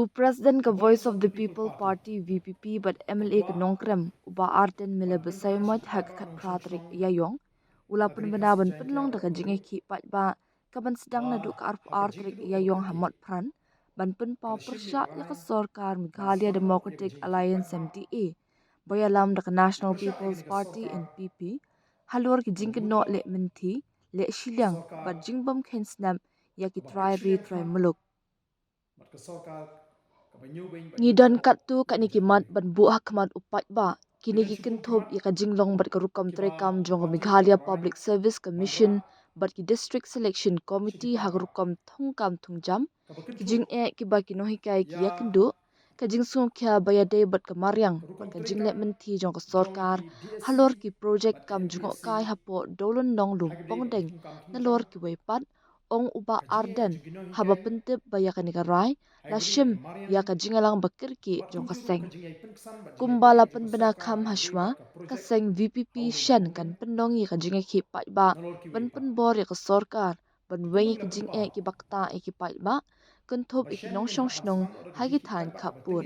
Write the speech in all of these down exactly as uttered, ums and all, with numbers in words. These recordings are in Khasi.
U President ka Voice of the People Party, V P P, bad M L A ka Nongkrem, u Bah Ardent Miller Basaiawmoit, ha ka khatphra tarik Ïaïong, u la pynbna ban pynlong da ka jingïakhih paidbah ka ban sdang naduh ka arphew ar tarik Ïaïong ha Motphran, ban pynpaw pyrshah ïa ka sorkar Meghalaya Democratic Alliance, M D A, ba ïalam da ka National People's Party, N P P, halor ki jingkynnoh leh mynthi, leh shiliang, bad jingbymkheiñ snep ïa ki trai ri trai muluk. Ngi don katto katne ki mat ban buh ha khmat u paidbah. Kine ki kynthup ïa ka jinglong bad ka rukom treikam jong ka Meghalaya Public Service Commission bad ki District Selection Committee ha ka rukom thungkam thungjam, ki jingeh kiba ki nonghikai ki ïakynduh, ka jingsngewkhia ba ïadei bad ka mariang bad ka jingleh mynthi jong ka sorkar halor ki projek kam jngohkai hapoh Dowlynlong Lumpongdeng. Nalor kiwei pat, ong u Bah Ardent, haba pyntip ba ïa kane ka rai la shim ïa ka jingïalang ba kyrkieh jong ka seng. Kumba la pynbna kham hashwa, ka seng V P P shen kan pynlong ïa ka jingïakhih paidbah ban pynbor ïa ka sorkar ban weng ïa ki jingeh kiba ktah ïa ki paidbah, kynthup ïa ki nongshong shnong ha ki thaiñ khappud.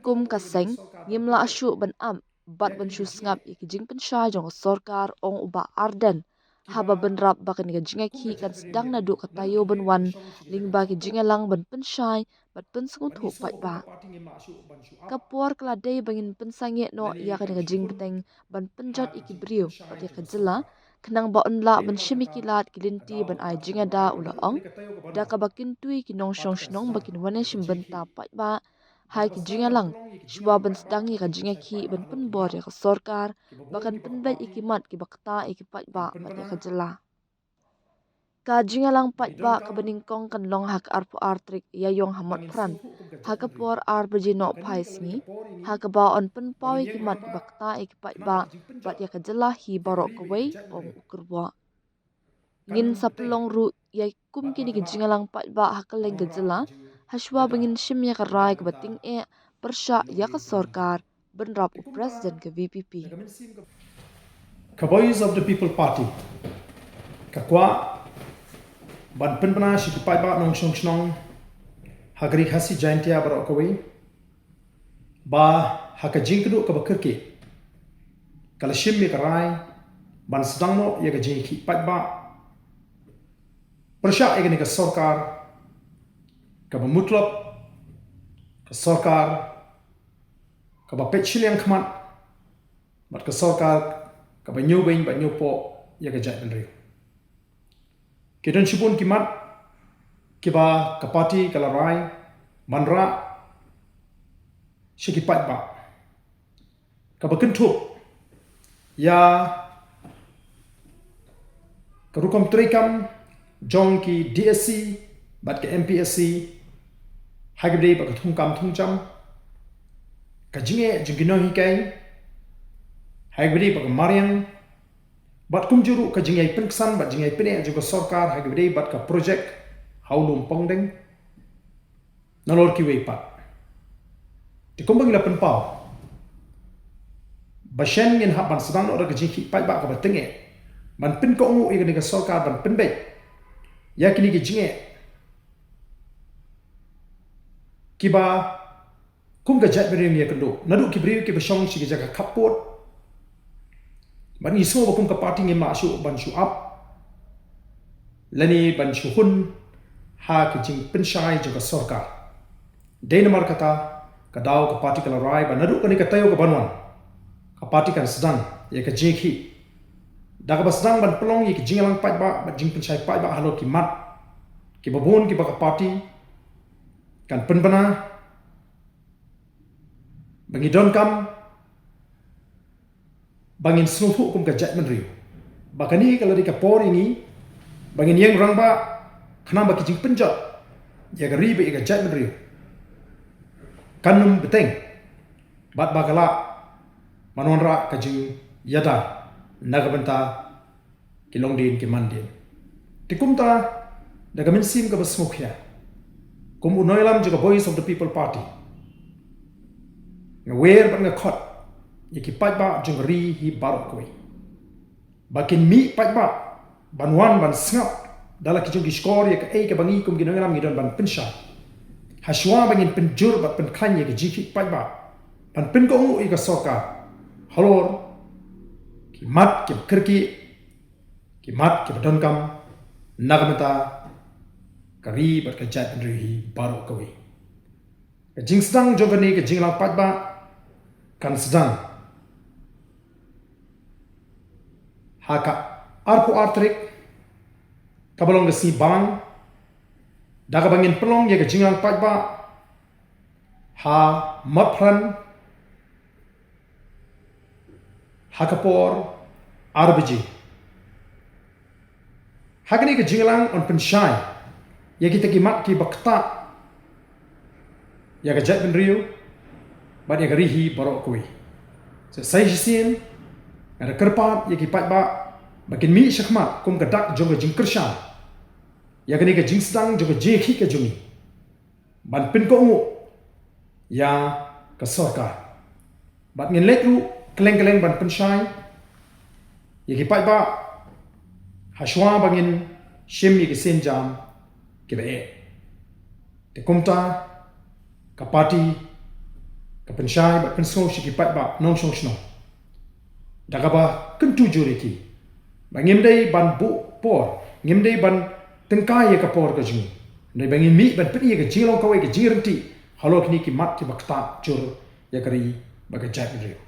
Kum ka seng, ngim lah shuh ban ap bad ban shu sngap ïa ki jingpynshai jong ka sorkar, ong u Bah Ardent, haba bynrap ba kane ka jingïakhih kan sdang naduh ka taïew ban wan lyngba ki jingïalang ban pynshai bad pynsngewthuh paidbah. Ka por ka la dei ba ngin pynsangeh noh ïa kane ka jingbteng ban pynjot ïa ki briew bad ïa ka jylla, khnang ba yn lah ban shim ïa ki lad ki lynti ban ai jingïada, u la ong. Da kaba kyntu ïa ki nongshong shnong ba kin wan ïashim bynta paidbah ha ki jingïalang shuwa ban sdang ïa ka jingïakhih ban pynbor ïa ka sorkar ba kan pynbeit ïa ki mat kiba ktah ïa ki paidbah bad ïa ka jylla. Ka jingïalang paidbah kaba nyngkong kan long ha ka arphew ar tarik Ïaïong ha Motphran, ha ka por ar baje nohphai sngi, ha kaba yn pynpaw ïa ki mat kiba ktah ïa ki paidbah bad ïa ka jylla hi baroh kawei, ong u Kyrwoh. Ngin sa pynlong ruh ïa kum kine ki jingïalang paidbah ha kylleng ka jylla, hashwa ba ngin shim ïa ka rai kaba tyngeh pyrshah ïa ka sorkar, bynrap u President ka V P P. Ka Voice of the People Party ka kwah ban pynbna sha ki paidbah nongshong shnong ha ka Ri Khasi Jaintia baroh kawei, ba ha ka jingkynduh kaba kyrkieh ka la shim ïa ka rai ban sdang noh ïa ka jingïakhih paidbah pyrshah ïa kane ka sorkar kaba mutlop, ka sorkar kaba peit shiliang khmat, bad ka sorkar kaba ñiewbeiñ bad ñiewpoh ïa ka jaitbynriew. Ki don shibun ki mat kiba ka party ka la rai ban rah sha ki paidbah, kaba kynthup ïa ka rukom treikam jong ki D S C bad ka M P S C, ha kaba dei bad ka thungkam thungjam, ka jingeh jong ki nonghikai, ha kaba dei bad ka mariang, bad kumjuh ruh ka jingïai pynksan bad jingïai pyneh jong ka sorkar ha kaba dei bad ka projek ha u Lumpongdeng, nalor kiwei pat. Te kumba ngi la pynpaw, ba shen ngin hap ban sdang noh da ka jingïakhih paidbah kaba tyngeh ban pynkohnguh ïa kane ka sorkar ban pynbeit ïa kine ki jingeh kiba kum ka jaitbynriew ngi ïakynduh, naduh ki briew kiba shong sha ki jaka khappud. Bad ngi sngew ba kum ka party ngim lah shuh ban shu ap lane ban shu hun ha ki jingpynshai jong ka sorkar. Dei namar kata ka daw ka party ka la rai ba naduh kane ka taïew ka ban wan, ka party kan sdang ïa ka jingïakhih, da kaba sdang ban pynlong ïa ki jingïalang paidbah bad jingpynshai paidbah halor ki mat kiba bun kiba ka party kan pynbna, ba ngi donkam ba ngin sngewthuh kum ka jaitbynriew ba kane ka la dei ka por ïa ngi ba ngin ïeng rangbah, khnang ba ki jingpynjot ïa ka ri bad ïa ka jaitbynriew kan ym bteng, bad ba ka lah ban wanrah ka jingïada na ka bynta ki longdien ki mandien. Te kumta, da ka mynsiem kaba sngewkhia, kum u nongïalam jong ka Voice of the People Party, nga wer bad nga khot ïa ki paidbah jong ka ri hi baroh kawei ba kin mih paidbah ban wan ban sngap da la ki jong ki shkor ïa kaei kaba ngi kum ki nongïalam ngi don ban pynshai. Hashwa ba ngin pynjur bad pynkhlaiñ ïa ka jingkhih paidbah ban pynkohnguh ïa ka sorkar halor ki mat kiba kyrkieh, ki mat kiba donkam na ka bynta ka ri bad ka jaitbynriew hi baroh kawei. Ka jingsdang jong kane ka jingïalang paidbah kan sdang ha ka arphew ar tarik, kaba long ka sngi Balang, da kaba ngin pynlong ïa ka jingïalang paidbah ha Motphran ha ka por ar baje. Ha kane ka jingïalang yn pynshai ïa kita ki mat kiba ktah ïa ka jaitbynriew bad ïa ka ri hi baroh kawei. Sa sa shisien nga da kyrpad ïa ki paidbah ba kin mih shakhmat kum ka dak jong ka jingkyrshan ïa kane ka jingsdang jong ka jingïakhih ka jong ngi ban pynkohnguh ïa ka sorkar. Bad ngin leit ruh kylleng kylleng ban pynshai ïa ki paidbah hashwa ba ngin shim ïa ki sienjam kiba eh. Te kumta ka party ka pynshai bad pynsngew sha ki paidbah nongshong shnong da kaba kyntu jur ïa ki ba ngim dei ban buh por, ngim dei ban tyngkai ïa ka por ka jong ngi, hynrei ba ngin mih ban pyni ïa ka jinglong kawei, ka jingryntih halor kine ki mat kiba ktah jur ïa ka ri bad ka jaitbynriew.